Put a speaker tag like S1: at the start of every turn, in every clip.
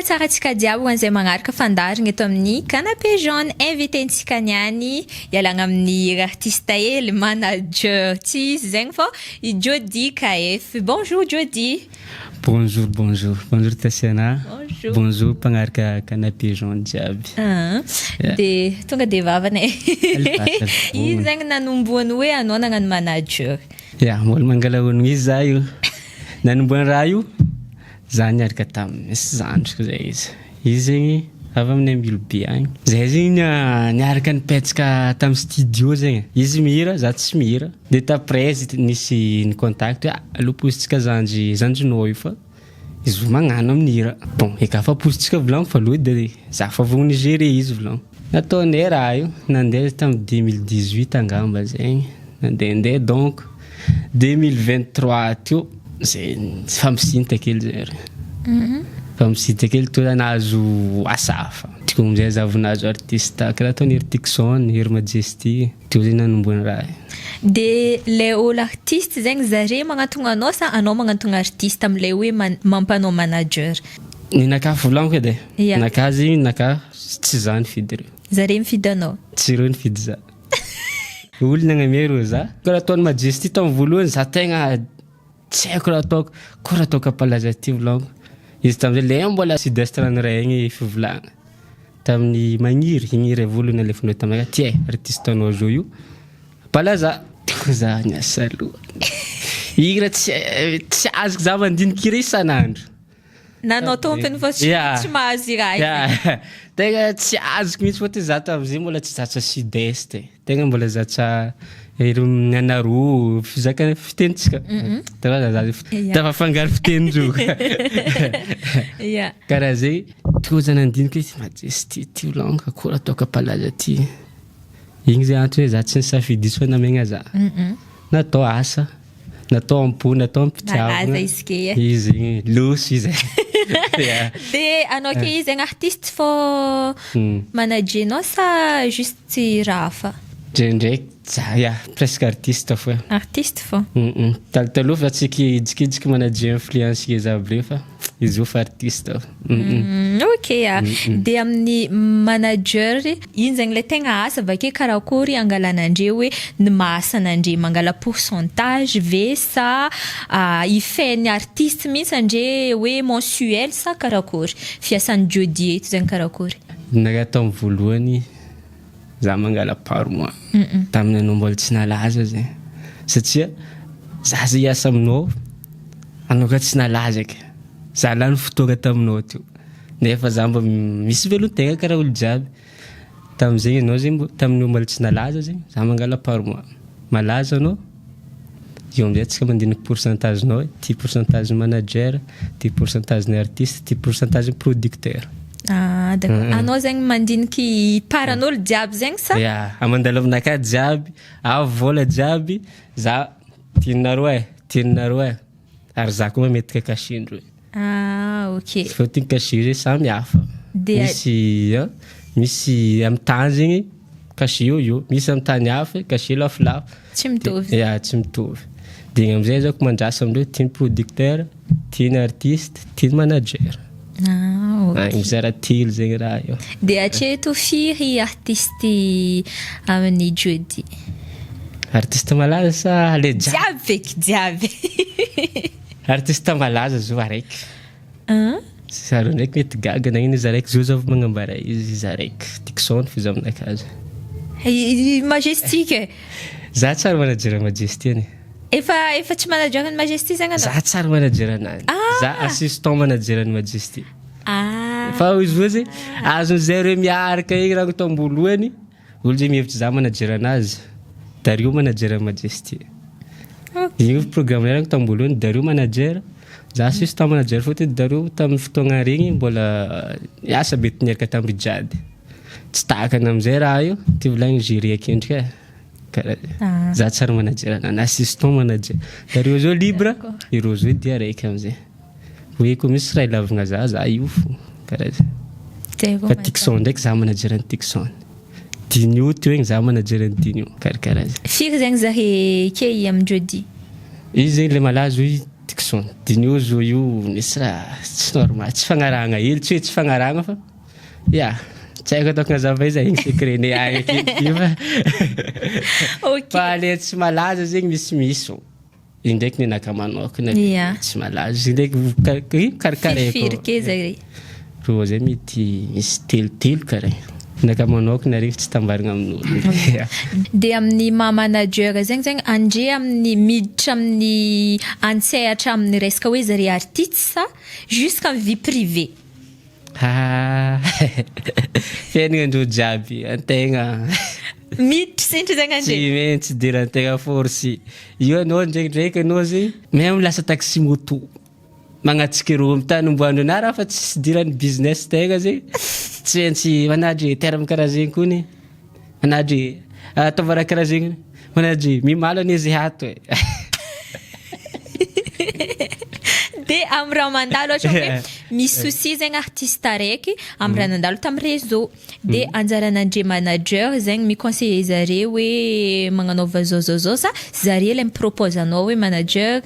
S1: tsara antsika jiaby ho an'izay magnaraka fandaharagna eto amin'ny Canapé Jaune. Invité-ntsika niany ialagna amin'ny artiste hely, manager tsy izy zegny fô i Jody KF. Bonjour Jody.
S2: Bonjour, bonjour. Bonjour Tatiana.
S1: Bonjour.
S2: Bonjour mpanaraka Canapé Jaune jiaby.
S1: Ah, de tonga de vavana e.
S2: Alifasa.
S1: Izy zegny nanombohany hoe anao nagnano manager.
S2: Ya, mbola mangala honogno izy za io. Nanombohany raha io, za niaraka tamin'ny zandriko zay izy. Izy zegny avy amin'ny Ambilobe agny. Zay zegny niaraka nipetsaka tamin'ny studio zegny. Izy mihira, za tsy mihira. De taprès izy nisy ny contact hoe ah, aleo positsika zandry zandrinao io fa izy vo magnano amin'ny hira. Bon, eka fa positsika volagno fa aloha de za fa vognona gérer izy volagno. Nataonay raha io, nandeha tamin'ny 2018 angamba zegny. Nandehandeha donc 2023 teo zay fa misinta kely zay re. Fa misinta kely teo nahazo asa hafa. Tiko amizay za vao nahazo artiste karaha ataon'i Hery Tixon, Hery Majesty. Teo zay nanombohany raha io.
S1: De le olo artiste zegny zare magnantogna anao sa anao magnantogna artiste am'le hoe mampanao manager?
S2: Ninakahy volagniko edy e.
S1: Ya.
S2: Nakahy zegny nakahy tsy za nifidy reo.
S1: Zare mifidy anao.
S2: Tsy reo nifidy za. Olo nagname reo za. Karaha ataon'i Majesty tamin'ny voalohany za tegna tsy haiko raha ataoko. Koa raha ataoko ampalaza ty volagniko. Izy tamizay le mbola sud-est ranoray igny fivolagna. Tamin'ny magniry igny ray voalohany nalefandreo taminakahy ty e artiste anao zao io. Ampalaza. Tiko za niasa loha. Igny raha tsy azoko za mandiniky hira isan'andro.
S1: Nanao tompony fa tsy tsy mahazo i raha io.
S2: Ya. Tegna tsy azoko mihitsy fôtony za tamizay mbola tsy zatra sud-est e. Tegna mbola zatra ery Anaro fizakana fitenintsika. Tegna za tafafangaro fitenindreo. Karaha zay teo za nandinika hoe Majesty ty langue akory ataoko ampalaza ty. Igny zay antony hoe za tsy nisafidy izy fa namegna za. Natao asa, natao am-po, natao am-pitiavana.
S1: Malaza izy ke e.
S2: Izy igny loso izy. Ya.
S1: De anao ke izy zegny artiste fô manager-nao sa juste raha hafa?
S2: Ndraindraiky za ya presque artiste fô.
S1: Artiste fô.
S2: Talotaloha fa tsy kijikijiky manager influence ngeza aby reo fa izy io fa artiste.
S1: Ok a. De amin'ny manager ino zegny le tegna asa avake karakory angalanandre hoe ny mahasanandre mangala pourcentage ve sa ifehin'ny artiste mihitsy andre hoe mensuel sa karakory? Fiasan'ny Jody eto zegny karakory?
S2: Naka tamin'ny voalohany za mangala par mois. Tamin'ny anao mbola tsy nalaza zegny. Satria za zay hiasa aminao, anao ka tsy nalaza ke. Za lany fotoagna taminao teo. Nefa za mba misy velon-tegna karaha olo jiaby. Tamizegny anao zegny taminao mbola tsy nalaza zegny, za mangala par mois. Malaza anao, eo amizay antsika mandiniky pourcentage-nao hoe ty pourcentage manager, ty pourcentage ny artiste, ty pourcentage ny producteur.
S1: Ah d'accord. Anao zegny mandiniky paran'olo jiaby zegny sa?
S2: Ya, mandalo aminakahy jiaby, avy vola jiaby, za tianareo e, tianareo e. Ary za koa mametaka cachet-ndreo.
S1: Ah ok.
S2: Fôtony cachet zay samy hafa. Misy a misy amy tany zegny cachet eo eo, misy amy tany hafa cachet lafolafo.
S1: Tsy mitovy.
S2: Ya, tsy mitovy. De igny amizay zako mandrasa amindreo ty ny producteur, ty ny artiste, ty ny manager.
S1: Ah ok.
S2: Mizara telo zegny raha io.
S1: De hatreto firy artiste amin'ny Jody?
S2: Artiste malaza sa le jiaby?
S1: Jiaby feky, jiaby.
S2: Artiste malaza zao araiky.
S1: Ah?
S2: Zareo ndraiky mety gaga nagnino izy araiky zao za vao magnambara izy izy araiky. Tixon fo aminakahy zay.
S1: Majestic e.
S2: Za tsara manager Majesty anie.
S1: Efa tsy manager ny Majesty zegny anao?
S2: Za tsara manager anany.
S1: Ah.
S2: Za assistant manager ny Majesty.
S1: Ah.
S2: Fa izy voa zay azon'ny zareo miaraka igny raha tamboalohany olo zay mihevitra za manager anazy. Dario manager Majesty. Igny programme raha tamboalohany Dario manager, za assistant manager fôtony Dario tamin'ny fotoagna regny mbola niasa be niaraka tamin'ny Rijady. Tsy takany amizay raha io, ty volagny gérer akendriky e. Karaha zay.
S1: Ah.
S2: Za tsara manager anany, assistant manager. Dario zao libre, ireo zao dia araiky amizay. Hoe koa misy raha ilavagna za, za io fo. Karaha zay.
S1: Zay vao
S2: Fa Tixon ndraiky za manager ny Tixon. Dinio teo igny za manager ny Dinio. Karakaraha zay.
S1: Firy zegny zare ke amin'ny Jody?
S2: Izy zegny le malaza hoy Dickson, diniho zo io misy raha tsy normal, tsy fagnarahagna hely, tsy hoe tsy fagnarahagna fa ya, tsy haiko ataoko mazava izy igny secret-nay agny akeky fa
S1: Ok.
S2: fa le tsy malaza zegny misimisy ô, igny ndraiky nenaka manôkagna tsy malaza, izy ndraiky ka- karakaraiko.
S1: Firifiry ke zay?
S2: Rô zay mety misy telotelo karaha io. Nenaka manôkagna regny tsy tambaragna amin'olo.
S1: De amin'ny maha manager zegny zegny andre amin'ny miditra amin'ny antsehatra amin'ny resaka hoe zare artiste sa jusqu'à vie privée?
S2: Ah, fiaignanandreo jiaby antegna
S1: Miditra sintry zegny andre?
S2: Tsy maintsy idirantegna force. Io anao ndraikindraiky anao zegny même lasa taxi moto. Magnatsiky rô amy tany omboandreo na raha fa tsisy idiran'ny business tegna zegny tsy maintsy manadry terme karaha zegny kony, manadry ataova raha karaha zegny, manadry mimalo anie zay ato e.
S1: De amy raha mandalo ohatra hoe misy souci zegny artiste araiky amy raha nandalo tamy réseau de anjaranandre manager zegny mi-conseiller zare hoe magnanaova zao zao zao sa zare le mi-propose anao hoe manager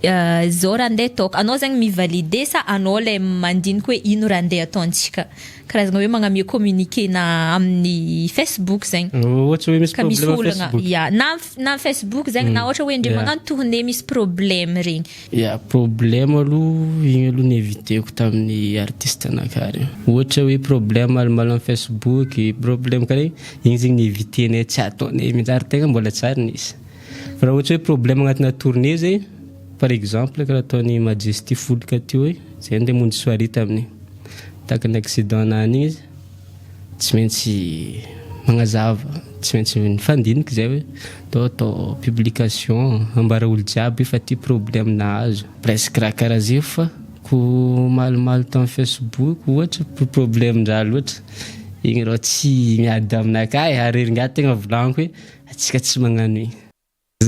S1: zao raha andeha ataoko, anao zegny mi-valider sa anao le mandiniky hoe ino raha andeha ataontsika, karazagna hoe magnamia communiquer na amin'ny Facebook zegny.
S2: Ohatra hoe misy
S1: Ka misy
S2: problème
S1: olagna,
S2: Facebook.
S1: ya, na na Facebook zegny na ohatra hoe ndre magnano tournée misy problème regny.
S2: Ya, problème aloha igny aloha ni-éviter-ko tamin'ny artiste anakahy regny. Ohatra hoe problème malomalo amin'ny Facebook, problème karaha igny, igny zegny ni-éviter-nay tsy ataonay mihitsy ary tegna mbola tsary nisy. Fa raha ohatra hoe problème agnatina tournée zegny, par exemple karaha ataon'i Majesty Folka teo igny, zay andeha hamonjy soirée tamin'igny, tahaka ny accident nany igny izy, tsy maintsy magnazava, tsy maintsy mifandiniky zay hoe atao atao publication, ambara olo jiaby fa ty problème nahazo, presque raha karaha zay fa ko malomalo tamin'ny Facebook ohatra problème-draha loatra, igny rô tsy miady aminakahy ary ringahy tegna volagniko hoe atsika tsy magnano igny.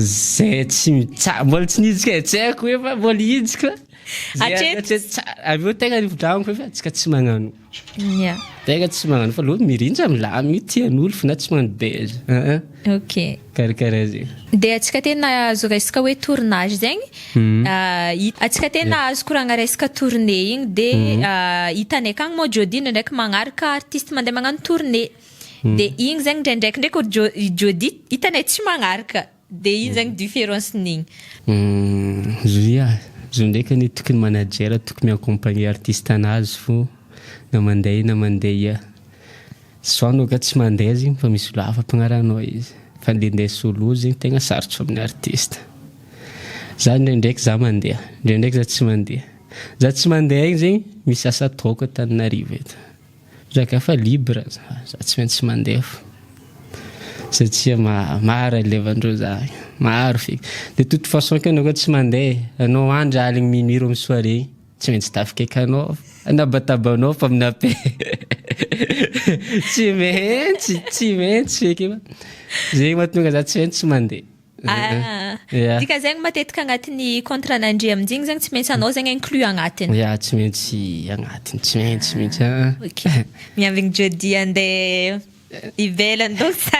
S2: Zay tsy mitsa- mbola tsy niditsika e, tsy haiko hoe fa mbola hiditsika zay
S1: Hatreto.
S2: hatreto tsara, avy eo tegna volagniko hoe fa atsika tsy magnano.
S1: Ya.
S2: Tegna tsy magnano fa aloha mirindra milamigny tian'olo fa na tsy magnano buzz. Aa.
S1: Ok.
S2: Karakaraha zegny.
S1: De antsika tena azo resaka hoe tournage zegny, antsika tena azo koragna resaka tournée igny de hitanay akagny moa Jody ndraindraiky magnaraka artiste mandeha magnano tournée. De igny zegny ndraindraiky ndraiky ry Jo- i Jody hitanay tsy magnaraka de igny zegny différence-n'igny.
S2: Zo ia, zo ndraiky anie tokony manager tokony mi-accompagner artiste anazy fô na mandeha io na mandeha ia. Soit anao ka tsy mandeha zegny fa misy olo hafa ampagnarahanao izy fa le andeha solo zegny tegna sarotro amin'ny artiste. Za ndraindraiky za mandeha, ndraindraiky za tsy mandeha. Za tsy mandeha igny zegny misy asa ataoko Antananarivo eto. Za ka fa libre, za tsy maintsy mandeha fô satria maro alevandreo za, maro feky. De toute façon ke anao koa tsy mandeha, anao andra aligny minuit rô amy soirée tsy maintsy tafikaiky anao, anabatabanao fa amin'ny appel tsy maintsy, tsy maintsy feky io, zegny mahatonga za tsy maintsy mandeha.
S1: Ah,
S2: Ya.
S1: dika zegny matetika agnatin'ny contrat-nandre amin'igny zegny tsy maintsy anao zegny inclus agnatiny.
S2: Ya, tsy maintsy agnatiny, tsy maintsy mihitsy ah.
S1: Ok. Miambigny Jody andeha ivelany donc ça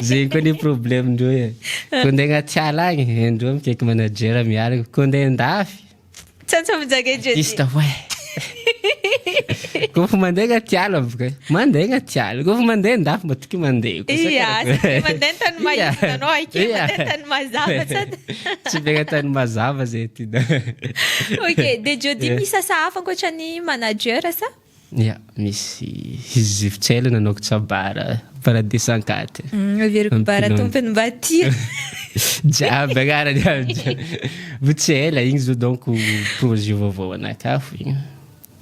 S2: Zegny koa ny problème-ndreo e. Kô andeha agnaty ala agny, haindreo mikaiky manager miaraka, kô andeha andafy,
S1: Tsy antsomijage Jody.
S2: artiste ouais. Kô fa mandeha agnaty ala boka, mandeha agnaty ala, kô fa mandeha andafy matoky mandeha koa.
S1: Ia, satria mandeha tany mahitsy anao ake,
S2: Ia.
S1: mandeha tany mazava tsada.
S2: Tsy mpiaina tany mazava zay ty da.
S1: Ok, de Jody misy asa hafa ankoatra ny manager sa?
S2: Ya, misy izy tsy ela nanaoko tsabara, bara 204.
S1: Averiko bara tompony mba tia.
S2: Jiaby agnarany aby. Vo tsy ela igny zao donc projet vaovao anakahy fo igny.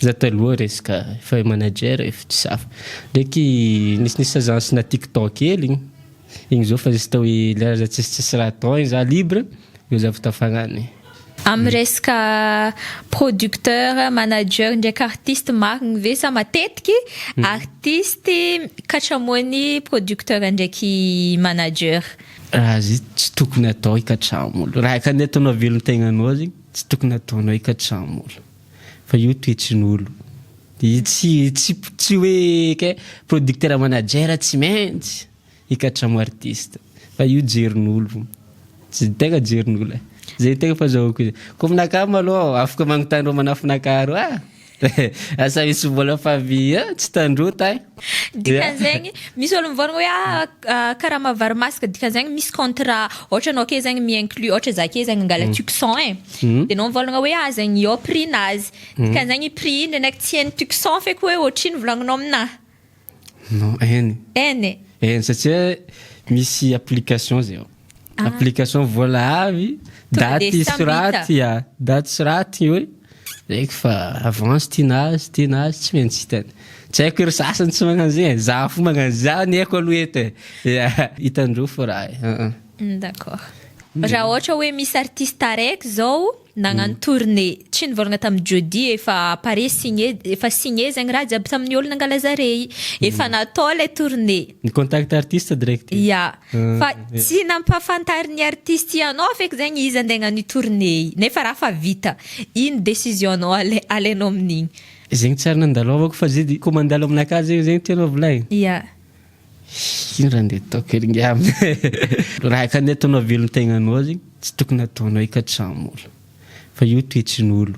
S2: Za taloha resaka efa manager efa tsy hafa. Ndraiky nisinisy agence na TikTok hely igny. Igny zao fa juste hoe lera za tsisy tsisy raha atao igny za libre, eo za avy tafagnano igny.
S1: Amin'ny resaka producteur, manager ndraiky artiste marigny ve sa matetiky artiste katramoan'ny producteur ndraiky manager?
S2: Raha izy tsy tokony atao hikatramo olo. Raha ka andeha ataonao velon-tegnanao zegny tsy tokony ataonao hikatramo olo. Fa io toetrin'olo. I tsy tsy tsy hoe ke producteur manager tsy maintsy hikatramo artiste. Fa io jerin'olo. Tsy tegna jerin'olo e. Zay tegna fahazahoako izy. Koa aminakahy malôha afaka magnontany rô manafinakahy rô ah! Asa misy vola fa avy tsy tandrota eh.
S1: Dikan'izegny misy ôlo mivôlagna hoe ah karama vary masaka dikan'izegny misy contrat ôhatra anao ake zegny mi-inclus ôhatra za ake zegny angala tucson e, de anao mivôlagna hoe ah zegny io prix-nazy, dikan'izegny prix io ndraindraiky tsy hain'ny tucson feky hoe ohatrino volagninao aminahy.
S2: Non, hainy.
S1: Hainy?
S2: Hainy satria misy application zay ao. Application vola avy,
S1: Tonga de
S2: daty
S1: samy
S2: soraty ya, daty soraty hoe raiky fa avance ty nazy ty nazy tsy maintsy hitany. Tsy haiko ry sasany tsy magnano zegny e, za fo magnano za ny haiko aloha eto e, ya hitandreo fô raha e, ah ah.
S1: D'accord. Raha ohatra hoe misy artiste araiky zao nagnano tournée, tsy nivôlagna tamin'i Jody efa pare signé, efa signé zegny raha jiaby tamin'ny ôlo nangala zare i, efa natao le tournée.
S2: Ny contact artiste direct.
S1: Ya, fa tsy nampahafantarin'ny artiste anao feky zegny izy andeha hagnano i tournée i, nefa raha fa vita, ino décision-nao ale- alainao amin'igny?
S2: Zegny tsary nandalovako fa zay de kô mandalo aminakahy zegny zegny tianao volagnina?
S1: Ya.
S2: Ino raha ndeha ataoko ery ngiahy Raha ka ndeha ataonao velon-tegnanao zegny tsy tokony ataonao hikatramo olo fa io toetrin'olo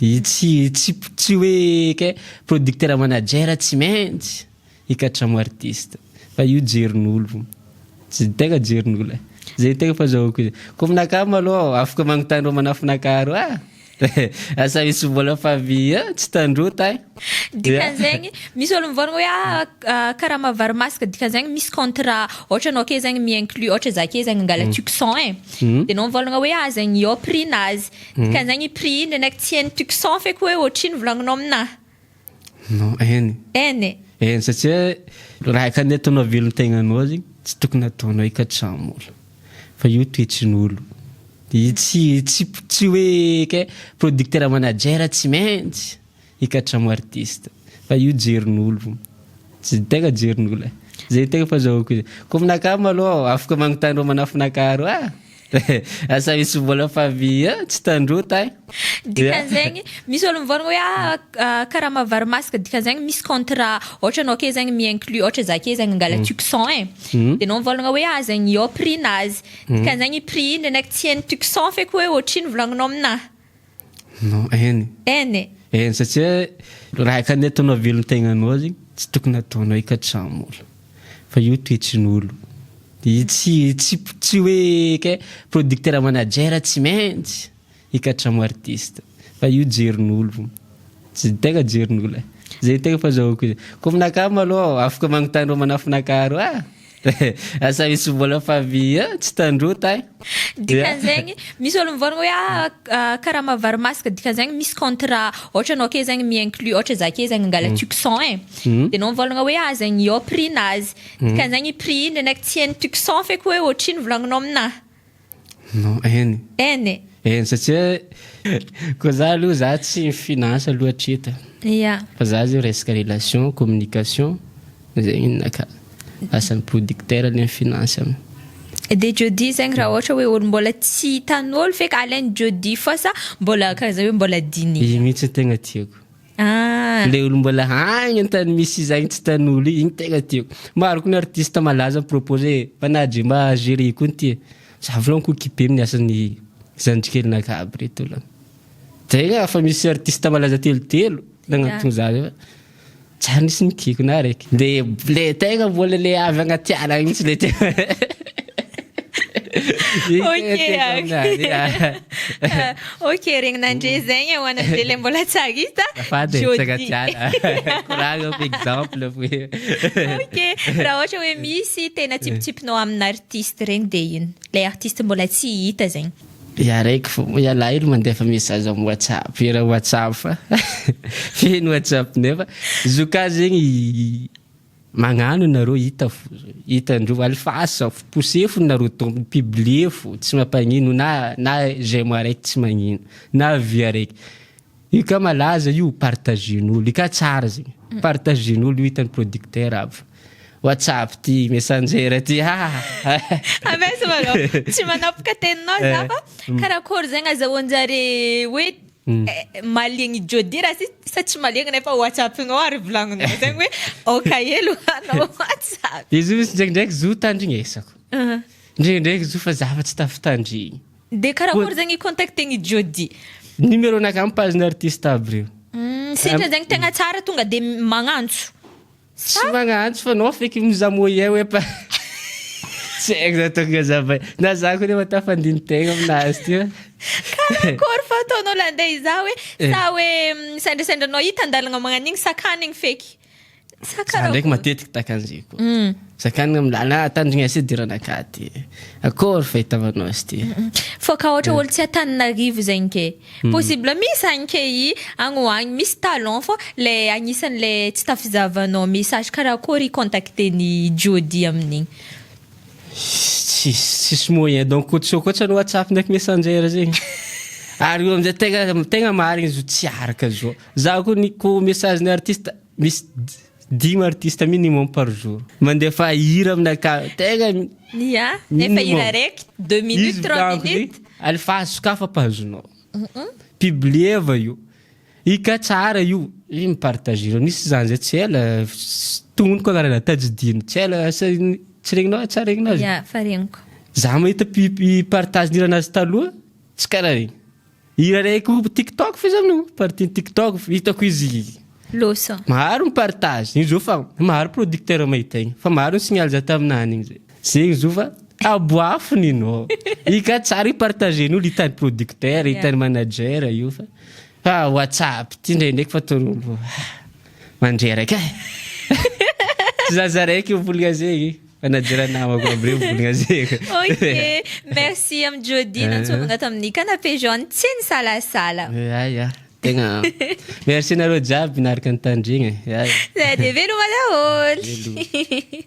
S2: i tsy tsy tsy hoe kay producteur manager tsy maintsy hikatramo artiste fa io jerin'olo tsy tegna jerin'olo e, zay tegna fahazahoako izy, kô aminakahy malôha afaka magnontany rô manafinakahy rô ah. Asa misy vola fa avy tsy tandrota eh.
S1: Dikan'izegny misy ôlo mivôlagna hoe ah karama vary masaka dikan'izegny misy contrat ôhatra anao ake zegny mi-inclus ôhatra za ake zegny angala tucson e, de anao mivôlagna hoe ah zegny io prix-nazy, dikan'izegny prix io ndraindraiky tsy hain'ny tucson feky hoe ohatrino volagninao aminahy.
S2: Non, hainy.
S1: Hainy?
S2: Hainy satria raha ka ndeha ataonao velon-tegnanao zegny tsy tokony ataonao hikatramo olo fa io toetrin'olo i tsy tsy tsy hoe kay producteur manager tsy maintsy hikatramo artiste fa io jerin'olo tsy tegna jerin'olo e, zay tegna fahazahoako izy, kô aminakahy malôha afaka magnontany rô manafinakahy rô ah! Asa misy vola fa avy tsy tandrota eh.
S1: Dikan'izegny misy ôlo mivôlagna hoe ah karama vary masaka dikan'izegny misy contrat ôhatra anao ake zegny mi-inclus ôhatra za ake zegny angala tucson e, de anao mivôlagna hoe ah zegny io prix-nazy, dikan'izegny prix io ndraindraiky tsy hain'ny tucson feky hoe ohatrino volagninao aminahy.
S2: Non, hainy.
S1: Hainy?
S2: Hainy satria raha ka ndeha ataonao velon-tegnanao zegny tsy tokony ataonao hikatramo olo fa io toetrin'olo i tsy tsy tsy hoe kay producteur manager tsy maintsy hikatramo artiste fa io jerin'olo tsy tegna jerin'olo e, zay tegna fahazahoako izy, kô aminakahy malôha afaka magnontany rô manafinakahy rô ah! Asa misy vola fa avy tsy tandrota eh.
S1: Dikan'izegny misy ôlo mivôlagna hoe ah karama vary masaka dikan'izegny misy contrat ôhatra anao ake zegny mi-inclus ôhatra za ake zegny angala tucson e, de anao mivôlagna hoe ah zegny io prix-nazy, dikan'izegny prix io ndraindraiky tsy hain'ny tucson feky hoe ohatrino volagninao aminahy.
S2: Non, hainy.
S1: Hainy?
S2: Hainy satria koa za aloha za tsy mi-finance aloha hatreto e.
S1: Ya.
S2: Fa za zao resaka relation, communication, zegny ninakahy. Asan'ny producteur le mi-finance aminy.
S1: De Jody zegny raha ohatra hoe olo mbola tsy hitan'olo feky alain'i Jody fô sa mbola karaha zay hoe mbola dinihina?
S2: Igny mihitsy no tegna tiako.
S1: Ah.
S2: Le olo mbola agny an-tany misy izy agny tsy hitan'olo igny, igny tegna tiako. Maro koa ny artiste malaza mi-proposer mpanadry mba gérer koa ty e. Za volaniko occupé amin'ny asan'ny zandrikelinakahy aby reto aloha. Tegna efa misy artiste malaza telotelo nagnantogno za zay fa tsy ary nisy nikiko na araiky. Le le tegna mbola le avy agnaty ala agny mihitsy le tegna
S1: Ok ok regninandre zegny ho anandre le mbola tsy ary hita
S2: Azafady e, tsy agnaty ala. Koragna fa exemple fo e.
S1: Ok, raha ohatra hoe misy tena tsipitsipinao amina artiste regny de ino? Le artiste mbola tsy hita zegny.
S2: Ya raiky fô, ialahy ilo mandefa message am whatsapp, era whatsapp fa feno whatsapp nefa zoka zegny Magnano nareo hita fo, hitandreo alefaso fo, poussez fo nareo tompony, publier fo, tsy mampagnino na na j'aime araiky tsy magnino, na vue araiky, io ka malaza io partagen'olo, io ka tsara zegny, partagen'olo io hitan'ny producteur aby fa whatsapp ty, messenger ty ha.
S1: Ambesa malôha, tsy manapaka teninao za fa karakôry zegny azahoan-jare hoe Mahaliagna i Jody raha ty sa tsy mahaliagna nefa whatsapp-nao ary volagninao zegny hoe aoka hely ho anao whatsapp.
S2: Izy io misy ndraikindraiky zo tandrignesako, ndraikindraiky zo fa za fa tsy tafitandrigny.
S1: De karakory zegny contactegny Jody?
S2: Numéro-nakahy amy page-ny artiste aby reo.
S1: Sendra zegny tegna tsara tonga de magnantso.
S2: Tsy magnantso fa anao feky mizaha moyen hoe pa tsy haiko za tokony hazava na za koa nefa tafandini-tegna aminazy ty.
S1: Karakory fa ataon'olo andeha hizaha hoe sa hoe sendrasendranao hita andalana magnano igny sakanigny feky sa
S2: Za ndraiky
S1: karakory?
S2: Matetiky takan'izay koa. Sakanigny amy lalana tanjogna asa idiranakahy ty. Akory fahitavanao azy ty?
S1: Fô ka ohatra olo tsy Antananarivo zegny ke, possible misy agny ke i agny ho agny misy talent fô le agnisan'le tsy tafizahavanao message, karakory contacter-ny Jody amin'igny?
S2: Tsisy moyen donc koa tsy koa tsy anao WhatsApp ndraiky Messenger zegny. Ary io amizay tegna marigny izy io tsy araka zao. Za koa ny ko message ny artiste misy dimy artiste minimum par jour. Mandefa hira aminakahy tegna
S1: Ya, nefa
S2: minimum.
S1: hira raiky 2 minutes,
S2: Izy
S1: trois
S2: volaniko
S1: minutes.
S2: zegny, alefa sokafa page-nao. Publieva io. Ika tsara io, i mipartager. Misy zany zay tsy ela tognoniko agnarana Tajidino. Tsy ela tsy regninao, tsy regninao izy.
S1: Ya, fa regniko.
S2: Za mahita partage ny hiranazy taloha tsy karaha regny. Hira raiky TikTok fa izy amin'io, partie TikTok hitako izy
S1: Loso.
S2: Maro mipartage igny zao fa maro producteur mahita igny fa maro ny signal za taminany igny zay. Zegny zo fa aboafiny nao. Ika tsara ipartagen'olo hitany producteur, hitany manager io fa WhatsApp ty ndraindraiky fa ataon'olo mandreraka e. Tsy zaza raiky mivolagna zegny, manager namako aby reo mivolagna zegny.
S1: Ok, merci amy Jody nantsovagna tamin'ny Canapé jaune tsy nisalasala.
S2: Ya, tegna merci anareo jiaby niaraka nitandregny. Ya.
S1: Zay de veloma daholo.
S2: Veloma.